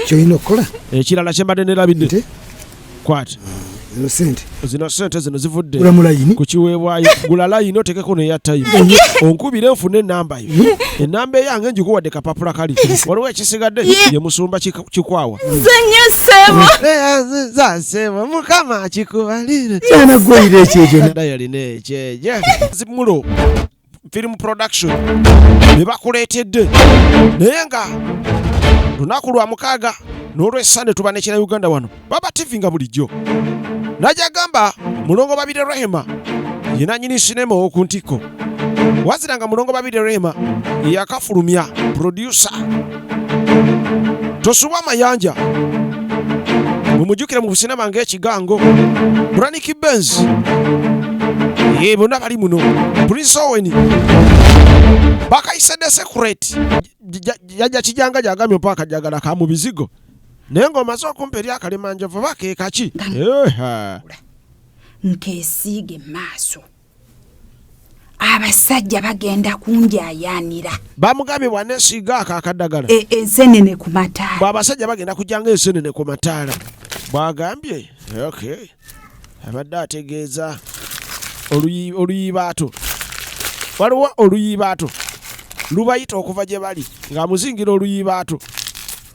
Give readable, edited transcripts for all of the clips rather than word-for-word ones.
Kyolina okukola. Ekirala kye mbadde nerabidde. Nte? Kwata. Zino sente. Zino sente zino zivudde Gula mu layini. ku kiweebwayo. Gula layini otekeko neya time. Onkubire nfune enamba yo. Enamba eyange njikuwadde kapapula kali. Waliwo ekisigadde ye musumba kikwawa. Nze nnyo ssebo. Nze ssebo Mukama akikubalire. Kyana gweyira ekyejo. Naye olina ekyejo. Zimulo film production be bakuleetedde naye nga lunaku lwa mukaaga n'olwessande tuba nekira Uganda wano Baba TV nga bulijjo najja gamba Mulongo Babirye Rehema ye nanyini sinema ow'oku ntikko wazira nga Mulongo Babirye Rehema yakafulumya producer Tosubwa Mayanja mumujjukire mu businema ng'ekigango Braniki Benz ye bonna bali muno Prince Owen bakayise The Secret jajja kijanga gyagambye mpa akajagala ka mu bizigo naye ng'omaze okumpa eri akalemanjovu oba ke kaki Nkeesiige maaso abasajja bagenda kunjayaanira. Bamugambye bw'aneesiiga ako akaddagala e, ensenene ku mataala bw'abasajja bagenda kujja nga ensenene ku mataala bw'agambye. Okay, abadde ategeeza oluyiibaato. Waliwo oluyiibaato lubayita okuva gye bali ng'amuzingira oluyiibaato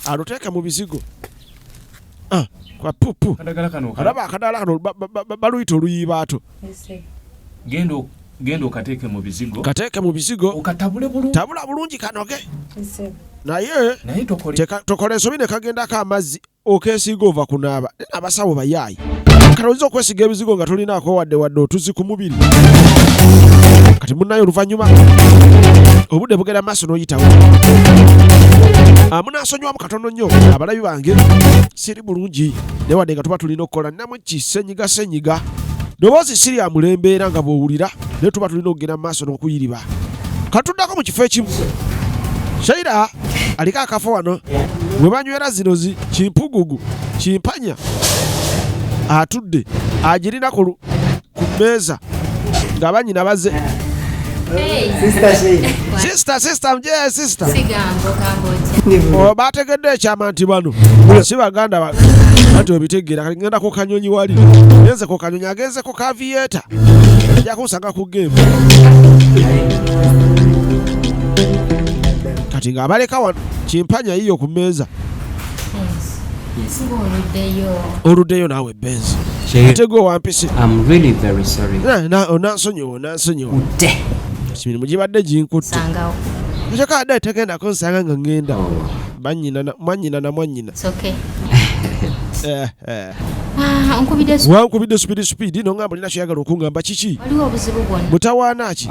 aluteeke mu bizigo. Ah, kwa pupu alaba akadagala kano baluyita oluyiibaato. Genda genda okateeke mu bizigo, kateeke mu bizigo, okatabule bulungi, tabula bulungi kanoge, naye tokola ensobi ne kagendako amazzi okesiiga ova kunaaba. Abasawo bayaayi kati oyinza okwesiga ebizigo nga tolinaako wadde wadde otuzi ku mubiri. Kati munnayo oluvannyuma obudde bugenda maaso n'oyitawo. Munansonyiwamu katono nnyo abalabi bange, siri bulungi naye wadde nga tuba tulina okukola namwe kisenyiga senyiga ddoboozi si lya mulembe era nga bw'owulira, naye tuba tulina okugenda mu maaso n'okuyiriba. Katuddako mu kifo ekimu. Shaira aliko akafo wano we banywera zino zi kimpugugu kimpanya atudde agirina ku mmeeza nga banyina baze. Sister, sister, mje sister. Oh, bategedde ekyama nti bano si baganda ba anti obitegeera. Kati ngenda ku kanyonyi wali ngenze ku kanyonyi agenze ku kaviyeeta ajja kunsanga ku geemu. Kati ng'abaleka wano kimpanya yiyo ku mmeeza. Oluddeyo naawe Benzi ate gwe wampise. I'm really very sorry. Onansonyiwa, onansonyiwa. Emirimu gibadde ginkutte. Ekyo adde tegenda kunsanga nga ŋŋenda. Oh. Bannyina mwannyina na mwannyina. It's okay. Eh. Ah, onkubidde Wankubidde speed speed nongamba olina kyoyagala okungamba kiki? Waliwo obuzibu bwonna? Mutawaana ki?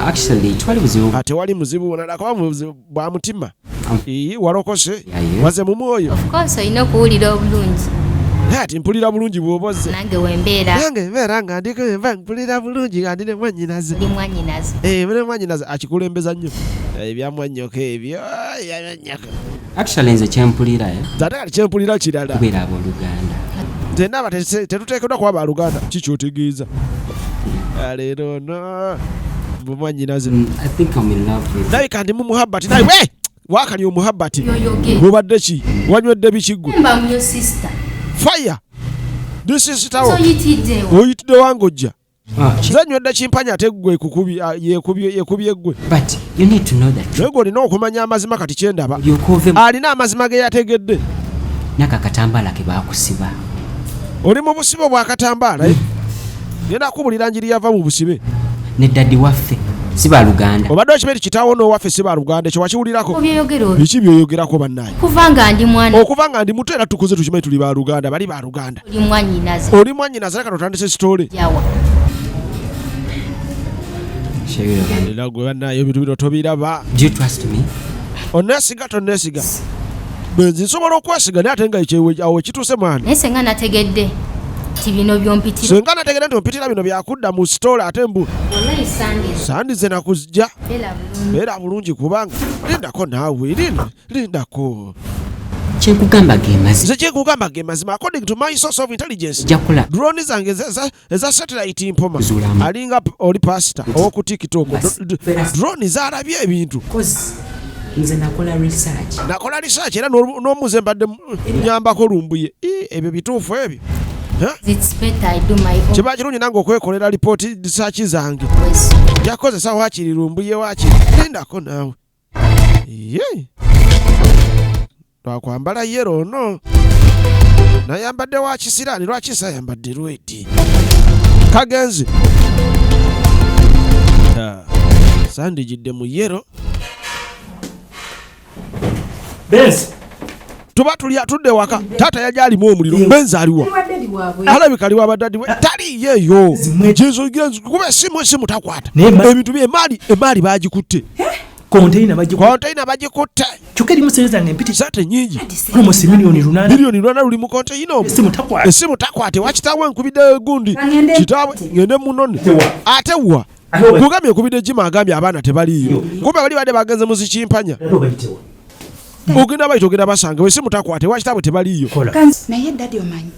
Actually, twali buzibu. Ah, tewali muzibu wonna nakuba muzibu bwa mutima. Ii, walokose Yeah. waze mu mwoyo. Of course olina okuwulira obulungi. Naye ati mpulira bulungi bw'oba ozze. Nange wembeera. Nange mbeera nga ndiko mba mpulira bulungi nga ndi ne mwannyinaze. Ndi mwannyinaze. Eh, ne mwannyinaze akikulembeza nnyo. Ebya mwannyoko ebyo, ebya mwannyoko. Actually nze kyempulira, eh? Nze ate kati kyempulira kirala. Kubeera abooluganda. Nze ndaba tetuteekeddwa kuba baluganda. Ki ky'otegeeza? Ah, leero no mbu mwannyinaze. I think I'm in love with Ndabika ndi mu muhabbati naye we waakali omuhabbati. Yoyoge. Gubadde ki? Wanywedde biki ggwe? Mba mu your sister. Fire! This is tower. Oyitiddewo. Oyitidde wange ojja. Ah, Nze nywedde kimpanya ate ggwe yekubye ggwe. But you need to know that Naye gwe olina okumanya amazima kati kye ndaba. olyoke ove Alina amazima ge yategedde. n'ako akatambaala ke baakusiba. Oli mu busibe obw'akatambaala, eh? Ngenda kubulira njiri yava mu busibe. Ne daddy waffe si baluganda. Obadde okimanyi kitaawo n'owaffe si baluganda, ekyo wakiwulirako? Obyeyogera oli. Biki by'oyogerako bannaaye? Kuva nga ndi mwana. Okuva nga ndi muto era tukuze tukimanyi tuli baluganda, bali baluganda. Oli mwannyinaze. Oli mwannyinaze kati otandise sitole. Jawa. Era gwe bannaaye ebintu bino tobiraba. Do you trust me? Onneesiga tonneesiga? Benzi nsobola okwesiga naye ate nga awo ekituuse mwana. Naye senga nategedde nti bino by'ompitira. Senga nategedde nti ompitira bino byakudda mu sitole ate mbu. Wallahi sandize. Sandize nakujja. Beera bulungi. Beera bulungi kubanga lindako naawe lindako. Kyenkugamba ge mazima. Nze kyenkugamba ge mazima according to my source of intelligence. Ojja kula. Drone zange eza satellite mpoma. Zuula ama. Alinga oli pastor ow'oku TikTok. Bas. Drone zaalabye ebintu. Cause Nze nakola research. Nakola research era n'omuze mbadde nyambako Lumbuye. Ii, ebyo bituufu ebyo? Ha? It's better I do my own Kiba kirungi nange okwekolera lipooti research zange. ways. Njakozesa waakiri Lumbuye waakiri lindako naawe. Ye lwakwambala yero ono nayambadde wa kisiraani, lwaki sayambadde lwedi kagenzi? Ah, sandigidde mu yero. Benzi. Tuba tulya tudde waka, taata yajja alimu omuliro. Benzi aliwa? Alabika ali wabadadi we taliyeeyo. Kuba esimu esimu takwata. Naye Ebintu bye emaali emaali bagikutte. Konteyina bagikutte. Konteyina bagikutte. Kyokka erimu sente zange empiti. Sente nyingi. Almost miliyoni 8. Miliyoni 8 luli mu konteyina omwo. Esimu takwata. Esimu takwate. Wakitaawe nkubidde gundi. Ngende. Kitaawe ngende munone. Tewa. Ate wa? Ate wa- Kugambye nkubidde Jima, agambye abaana tebaliiyo. Kumbe bali badde bagenze mu zikimpanya. Ate obayitewa. Ogenda bayita ogenda basanga esimu takwate wakitaabwe tebaliiyo. Kola. Naye daddy, omanyi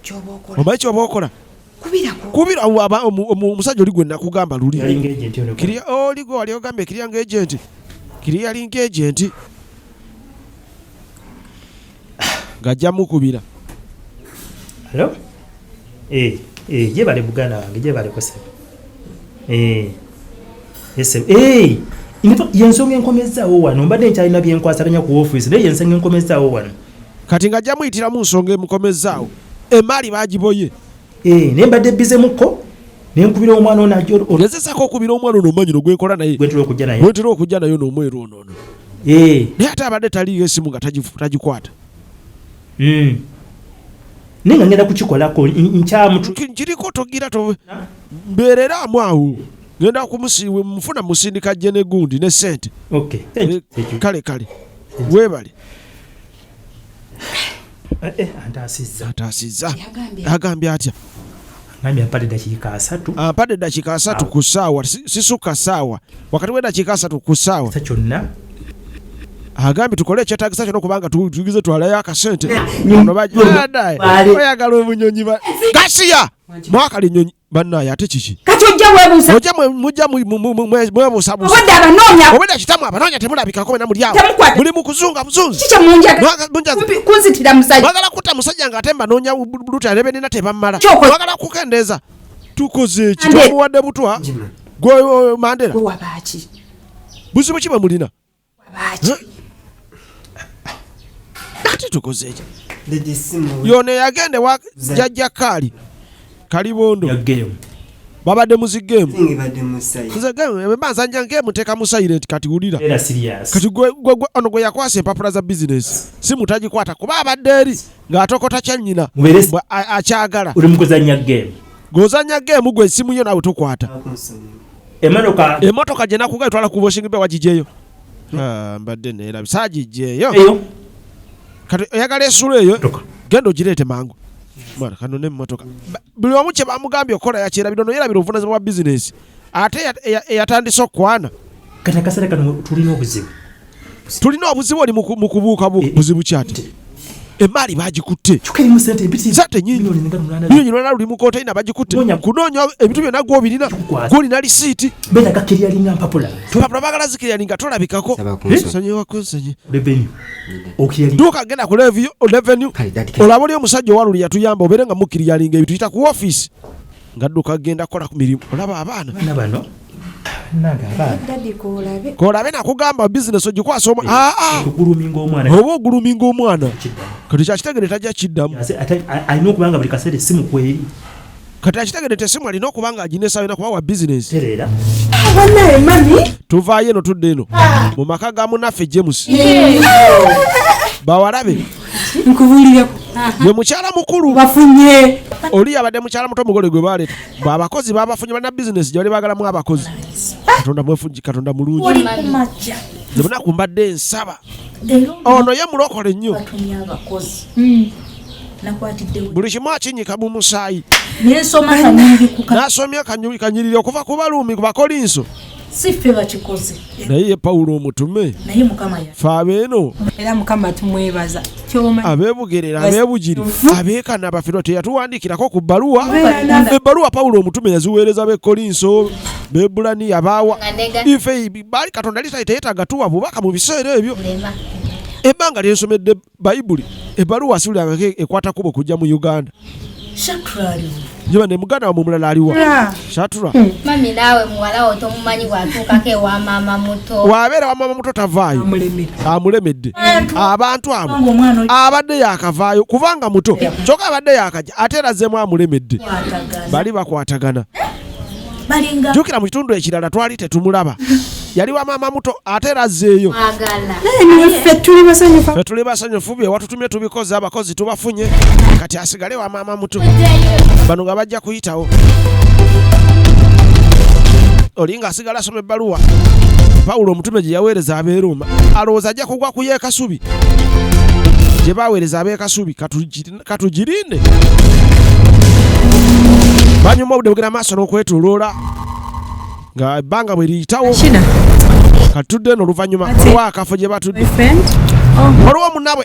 kyoba okola? Omanyi kyoba okola? Kubirako. Kubira omusajja oli gwe nakugamba luli. Yalinga agent ono. Kiriya oli gwe wali ogambye clearing agent. Clearing agent. Ng'ajja mukubira. Hello? Eh, eh, jebale muganda wange, jebale kosebe. Eh. Yes. Eh. Inito yensonga enkomezaawo wano mbadde nkyalina byenkwasaganya ku office, naye yensonga enkomezaawo wano. Kati ng'ajja muyitiramu nsonga emukomezzaawo. Emaali bagiboye. Eh, naye mbadde busy mukko ne nkubira omwana ono ajja Ngezesaako okubira omwana ono omanyiro gwenkola naye. gwentera okujja naye. Gwentera okujja naye ono omweru ono ono. Eh. Naye ate abadde taliiyo esimu nga tagikwata. Naye nga ngenda kukikolako nkyamutu. Nkiriko togira to mbeereramu awo. Ngenda kumusiiwe mufuna musindika jje ne gundi ne ssente. Okay. Eh, kale kale. Weebale. Eh, eh, antaasizza. Antaasizza. Yagambye. Agambye atya? Ngambye ampadde eddakiika 30. Ampadde eddakiika 30 ku ssaawa, sisukka ssaawa. Wakati w'eddakiika 30 ku ssaawa. Sa kyonna. Agambye tukole ekyetaagisa kyonna okubanga tugize twalayo akasente. Ono oyagala obunyonyi gasiya! Mwakala ennyonyi bannaye ate kiki? Kati ojja weebuusa. Ojja mujja mwebuusabuusa. Obwedda abanoonya. Obwedda kitammwe abanoonya temulabikako mwena muli awo. Temukwata. Muli mu kuzunga buzunzi. Kiki kye munjaga? Munjaza. Kumpi kunzitira musajja. Mwagala kutta musajja ng'ate mbanoonya luta ne benina tebammala. Ky'okoze. Mwagala kukendeeza. Tukoze eki? Mandela. Twamuwadde butwa. Gwe Mandela. Gwe wabaaki? Buzibu ki bwe mulina? Wabaaki? Ate tukoze eki? Yono eyagenda ewa jjajja Kaali. Kalibondo. Ya game. Babadde mu zi game. Ngibadde mu sayi. Nze game bwe mba nzannya game nteeka mu silent kati wulira. Era serious. Kati gwe gwe gwe ono gwe yakwasa empapula za bizinesi simu tagikwata kuba abadde eri ng'atokota kya nnyina Mubeere Bwe akyagala. Oli mu kuzannya game. Ng'ozannya game gwe essimu yo naawe tokwata. Emmotoka. Emmotoka gye nakugambye twala ku washing bay wagiggyeyo. Ah, mbadde neerabye saagiggyeyo. Eyo. Kati oyagala essulo eyo? Emmotoka. Genda ogireete mangu. Mwana kano n'emmotoka. Buli omu kye bamugambye okukola yakyerabira, ono yeerabira obuvunaanyizibwa bwa bizinesi. Ate eyatandise okukwana. Kati akaseera kano tulina obuzibu. Tulina obuzibu oli mu kubuuka buzibu ki ate? Emaali bagikutte. Kyokka erimu ssente empitirivu. Ssente nnyingi. Miliyoni nga 8. Miliyoni 8 luli mu konteyina bagikutte. Noonya. Kunoonya ebintu byonna gw'obirina. Kikukwasa. Gw'olina lisiiti. Beera gakiryalinga mpapula. Mpapula baagala zikiryalinga tolabikako. Saba kunsonyiwa. Nsonyiwa kunsonyi. Revenue. Okiryalinga. Duuka genda ku revenue. Kale, daddy, kale. Olaba oli omusajja owa luli yatuyamba obeere nga mukiryalinga ebintu tuyita ku ofiisi. Ng'adduka agenda kukola ku mirimu. Olaba abaana. Abaana bano. Nange abaana. Daddy k'olabe. K'olabe nakugamba bizinesi ogikwasa aa, aa. Okuguluminga omwana. Oba oguluminga omwana. Kiddamu. Kati kyakitegere tajja kiddamu. Ase, ate, alina okuba nga buli kaseera essimu kweri. Kati akitegedde nti essimu alina okuba nga agina essaawa yonna kuba wa bizinesi. Tereera. Bannaye mami. Tuvaayo eno tudde eno. Mu maka ga munnaffe James. Bawalabe. Nkubuulireko. Ye mukyala mukulu. Bafunye. Oli yabadde mukyala muto omugole gwe baleeta. Bwe abakozi babafunye balina bizinesi gye bali baagalamu abakozi. Katonda mwefungi, Katonda mulungi. Oli ku makya. Nze bunaku mbadde nsaba. Leero Ono ye mulokole nnyo. batumye abakozi. Nakwatiddewo. Buli kimu akinnyika mu musaayi. Ne nsoma kanyiriri ku N'asomya kanyiriri okuva ku Baluumi ku Bakolinso. Si ffe bakikoze. Naye ye Pawulo omutume. Naye Mukama ya. Ffe abeeno. Era Mukama tumwebaza. Ky'omanyi. Abeebugerera, abeebugiri, abeekana abafirwa teyatuwandiikirako ku bbaluwa. Ebbaluwa Pawulo omutume yaziweereza b'e Kkolinso, Beebulaniya, baawa. Ife baali Katonda yali teyetaaga tuwa bubaka mu biseera ebyo. Ebbanga lye nsomedde Bayibuli, ebbaluwa siwulirangako ekwata kkubo kujja mu Uganda. Shatura aliwo. Njiba ne muganda wamwe omulala aliwa? Shatura. Mami naawe muwala wo tomumanyi bw'atuukako ewa maama muto. Bw'abeera wa maama muto tavaayo. Amulemedde. Abantu abo abadde yakavaayo kubanga muto kyokka abadde yakajja ate era azzeemu amulemedde. Bali bakwatagana. Jjukira mu kitundu ekirala twali tetumulaba. Yali wa maama muto ate era azzeeyo. Ffe tuli basanyufu. Ffe tuli basanyufu bye watutumye tubikoze abakozi tubafunye kati asigale wa maama muto. Bano nga bajja kuyitawo. Oli ng'asigala asoma ebbaluwa Pawulo omutume gye yaweereza ab'e Rooma alowooza ajja kugwa ku y'e Kasubi gye baaweereza ab'e Kasubi katugirinde. Banyuma obudde bugenda maaso n'okwetoloola nga ebbanga bwe liyitawo katudde eno oluvannyuma lw'akafo gye batudde waliwo munnaabwe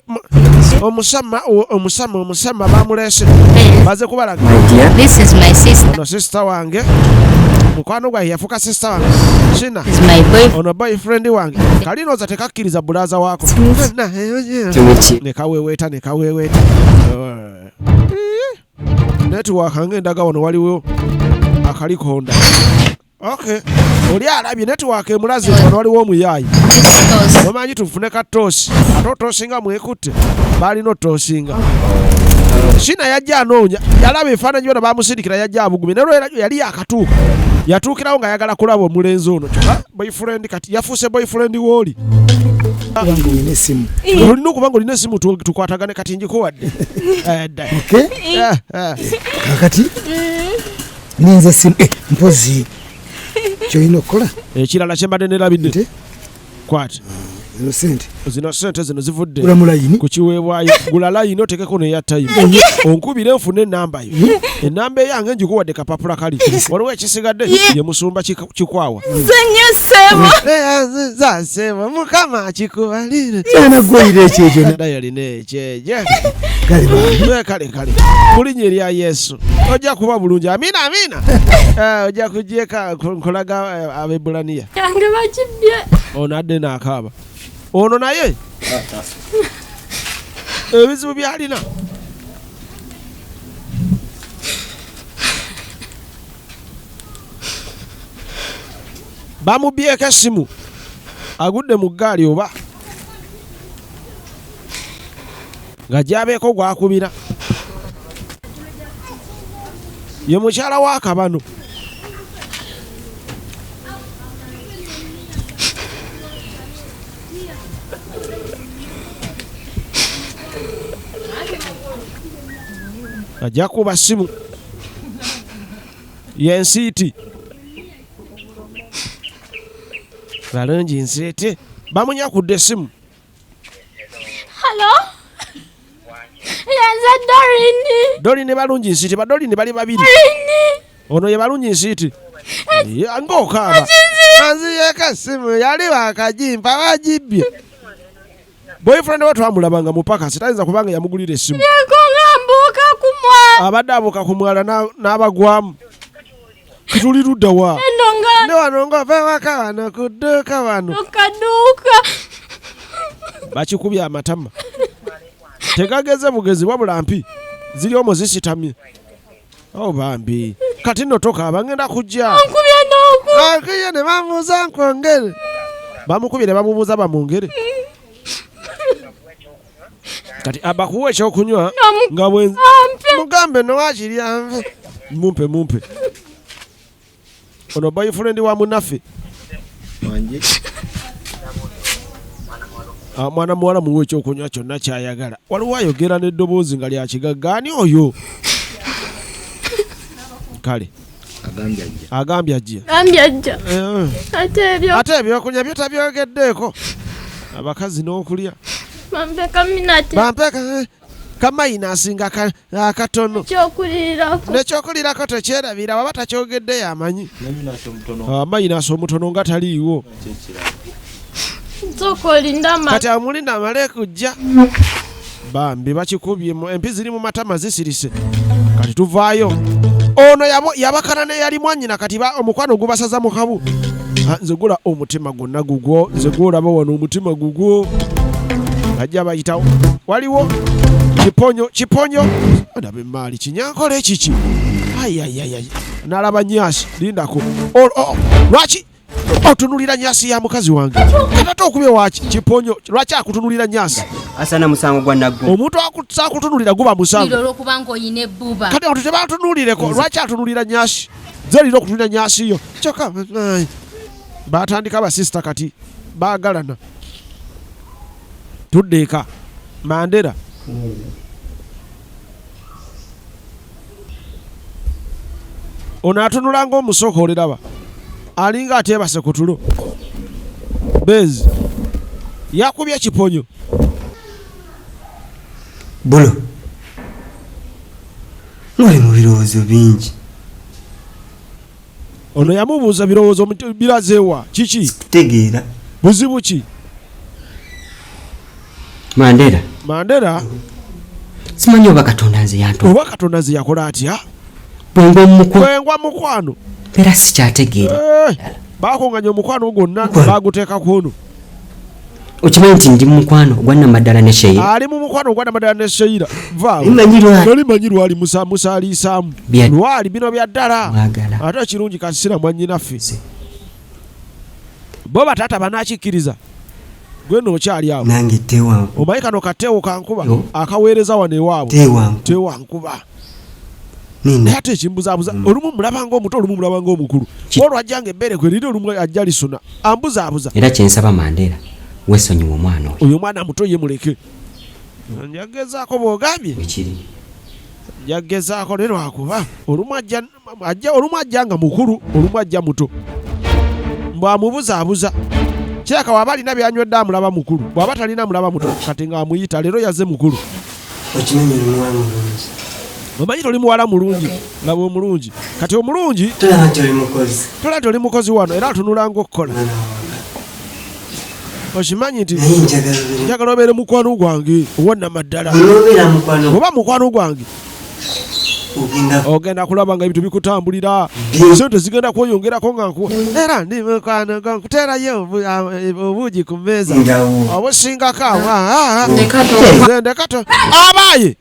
omusama omusama omusama bamuleese baze kubalaga ono sisita wange mukwano gwange yafuuka sisita wange Shina ono boyfriend wange kalinoza tekakkiriza bulaza waako nekaweweeta nekaweweeta netiwaaka ng'endaga wano waliwo akalikonda. Okay. Oli alabye netiwaaka emulaze wano waliwo omuyaayi. Omanyi tufune ka toosi ate otoosinga mwekutte balina otoosinga. Shina yajja anoonya yalaba ebifaananyi byona bamusindikira yajja abugumye naye lwera yali yakatuuka yatuukirawo ng'ayagala kulaba omulenzi ono kyokka boyfriend kati yafuuse boyfriend w'oli. Kubanga olina essimu. Olina okuba nga olina essimu tukwatagane kati ngikuwadde. Okay. Kakati ninze essimu mpozi kyolina okukola. Ekirala kye mbadde nerabidde. Kwata. Zino ssente. Zino ssente zino zivudde Gula mu layini. ku kiweebwayo. Gula layini oteekeko n'eya tayimu. Onkubire nfune ennamba yo. Ennamba eyange ngikuwadde kapapula kali. Waliwo ekisigadde ye musumba Kikwawa. Nze nnyo ssebo. Nze ssebo Mukama akikubalire. Kyana ggweyira ekyejo. Naye olina ekyejo. Kale bambi. Kale kale. Mu linnya erya Yesu. Ojja kuba bulungi. Amiina amiina. Ojja kujja nkolaga Abebbulaniya. Yange bakibbye. Ono adde n'akaaba. Ono naye ebizibu by'alina. Bamubyeko essimu agudde mu ggaali oba nga gy'abeeko gw'akubira. Ye mukyala wa Kabano. Ajja kuba ssimu yensiiti balungi nsiiti bamunyakudde essimu. Hello? Yenze Dorini. Dorini balungi nsiiti ba Dorini bali babiri. Ono ye balungi nsiiti. Ng'okaaba. Anziyeko essimu yali bakagimpa bagibbye. Boyfriend we twamulabanga mu pakasi tayinza kubanga yamugulira essimu. Abadde abuuka ku mwala n'abagwamu. Tuli ludda wa? Ne wano ng'ova waka wano ku dduuka wano. Bakikubye amatama. Tegageze bugezi wabula mpi ziri omwo zisitamye. Oh bambi. Kati nno tokaaba ngenda kujja. Ankubye ne bamubuuza nkwongere. Bamukubye ne bamubuuza bamwongere. Kati abakuwa ekyokunywa nga bwe mugambe no waakiri anve. Mumpe mumpe. Ono boyfriend wa munnaffe. Mwana muwala muwe ekyokunywa kyonna ky'ayagala. Waliwo ayogera n'eddoboozi nga lya kigagga ani oyo? Kale. Agambye ajja. Agambye ajja. Ate ebyokunywa byo tabyogeddeeko. Abakazi n'okulya. Bampeka minati. Bampeka. Kamayina asinga akatono. Ekyokulirako. Nekyokulirako tokyerabira, waba takyogedde yamanyi. Ne minasi omutono. Mayinasi omutono nga taliiwo. Kyekirala. Nsooka olinda ama. Kati amulinda amale kujja. Bambi bakikubye empi ziri mu matama zisirise. Kati tuvaayo, ono yabakana neyali mwannyina. Kati omukwano gubasaza mu kabu. Ah, nze gula omutima gwonna gugwo, nze gwolaba wano omutima gugwo. Bajja bayitawo, waliwo kiponyo, kiponyo, ndaba emaali kinyankola ekiki. Ayayayay, nalaba nyasi, lindako. Lwaki otunulira nyasi ya mukazi wange? Ate okubye waki kiponyo? Lwaki akutunulira nyasi? Asana musango gwa naggo. Omuntu akutunulira guba musango. Olwokuba ng'oyina ebbuba. Kati abantu tebatunulireko, lwaki atunulira nyasi? Nze erina okutunulira nyasi yo kyokka. Ai, batandika basisita kati baagalana. Tudde eka, Mandera. Ono atunula ng'omusoko, oliraba alinga ateebase ku tulo. Bezi yakubye kiponyo. Bulo, ng'oli mu birowoozo bingi. Ono yamubuuza birowoozo birazeewa kiki? Kutegeera. Buzibu ki? Mandera. Mandera. Simanyi oba Katonda nze yanto. Oba Katonda nze yakola atya? Bwengwa mumukwano. Bwengwa mukwano. Era sikyategeera. Bakunganya omukwano gwonna baguteeka ku ono. Okimanyi nti ndi mu mukwano ogwa namaddala ne Sheira? Ali mu mukwano ogwa namaddala ne Sheira. Vaawo. Manyi lwali. Nali manyi lwali musaaliisaamu. Lwali bino bya ddala. Mwagala. Ate ekirungi kasira mwannyinaffe. Bo bataata banaakikkiriza? Gwe nno okyali awo. Nange tewankuba. Omanyi kano kateewo kankuba akaweereza wano ewaabwe. Tewankuba. Tewankuba. Nina. Naye ate ekimbuzaabuza, olumu mulaba ng'omuto, olumu mulaba ng'omukulu. Olwo ajja ng'ebbeere kwe liri, olumu ajja lisuna, ambuzaabuza. Era kyensaba Mandera, weesonyiwe omwana oyo. Oyo omwana muto ye muleke. Njagezaako bw'ogambye. Wekiri. Njagezaako naye lwakuba olumu ajja, ajja, olumu ajja nga mukulu, olumu ajja muto. Mbwamubuzaabuza. Kiraka waba alina byanywedde amulaba mukulu, bw'aba talina amulaba muto. Kati ng'amuyita leero yazze mukulu. Okimanyi oli muwala mulungi. Omanyi toli muwala mulungi, laba omulungi. Kati omulungi. Tolaba nti oli mukozi. Tolaba nti oli mukozi wano era atunula ng'okukola. Okimanyi nti Naye njagala obeere. Njagala obeere mukwano gwange owannamaddala. Bw'onobeera mukwano. Oba mukwano gwange. Ogenda. Ogenda kulaba nga ebintu bikutambulira. Sente zigenda kweyongerako nga nkuwa. Era ndi mukwano gwo, nkuteerayo obuugi ku mmeeza. Ndawo. Obusingako awo. Ah, ah. Ndeka to. Nze ndeka to. Abaaye!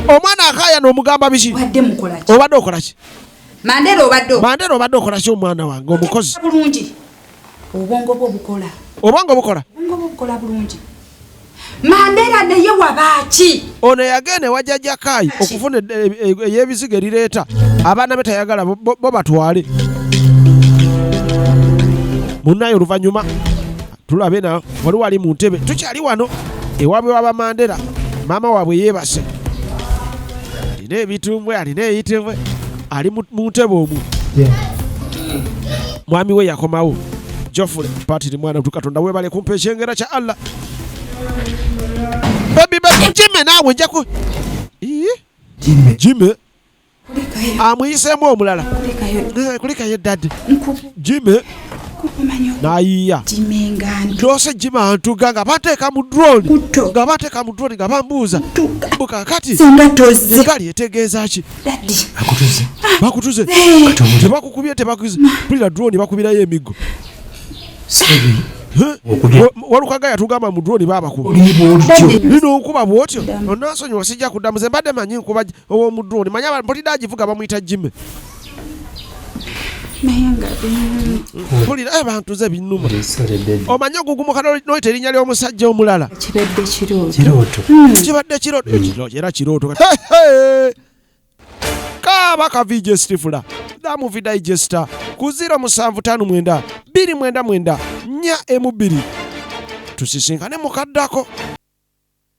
Omwana akaaya n'omugamba biki? Obadde mukola ki? Obadde okola ki? Mandera obadde Mandera obadde okola ki omwana wange omukozi? Bulungi. Obwongo bwo bukola. Obwongo bukola? Obwongo bwo bukola bulungi. Mandera naye wabaaki? Ono yagenda ewa Jjajja Kaayi okufuna ey'ebizigo erireeta abaana be tayagala bo batwale. Munnaye oluvannyuma tulabe na waliwo ali mu ntebe. Tukyali wano ewaabwe w'aba Mandera, maama waabwe yeebase. Alina ebitumbwe, alina ebitumbwe, ali mu ntebe omwo. Mwami we yakomawo. Geoffrey Patiri mwana tu Katonda weebale kumpa ekyengera kya Allah. Baby, baby, Jimmy naawe nja ku Ii? Jimmy. Jimmy. Amuyiseemu omulala. Kulikayo daddy. Jimmy. N'ayiiya. Ndoose Jimmy antuga nga bateeka mu drone. Nga bateeka mu drone nga bambuuza. Mbu kaakati. Singa tozze. Egaali etegeeza ki? Daddy. Bakutuze. Bakutuze. Tebakukubye, tebakuze. Mpulira drone bakubirayo emiggo. Walukaga yatugamba mu drone baabakuba. Lino nkuba bw'otyo. Onansonyiwa sijja kuddamu, nze mbadde manyi nkuba ow'omu drone. Manyi mpulidde agivuga bamuyita Jimmy. Naye nga Mpulira bantuze binnuma. Omanyi ogugumuka n'oyita erinnya ly'omusajja omulala. Kibadde kirooto. Kirooto. Kibadde kirooto. Kirooto, era kirooto. Hey, hey. Kaaba ka VJ Stifler. The Movie Digester. Ku zero musanvu ttaano mwenda, bbiri mwenda mwenda, nnya emu bbiri. Tusisinkane mu kaddako.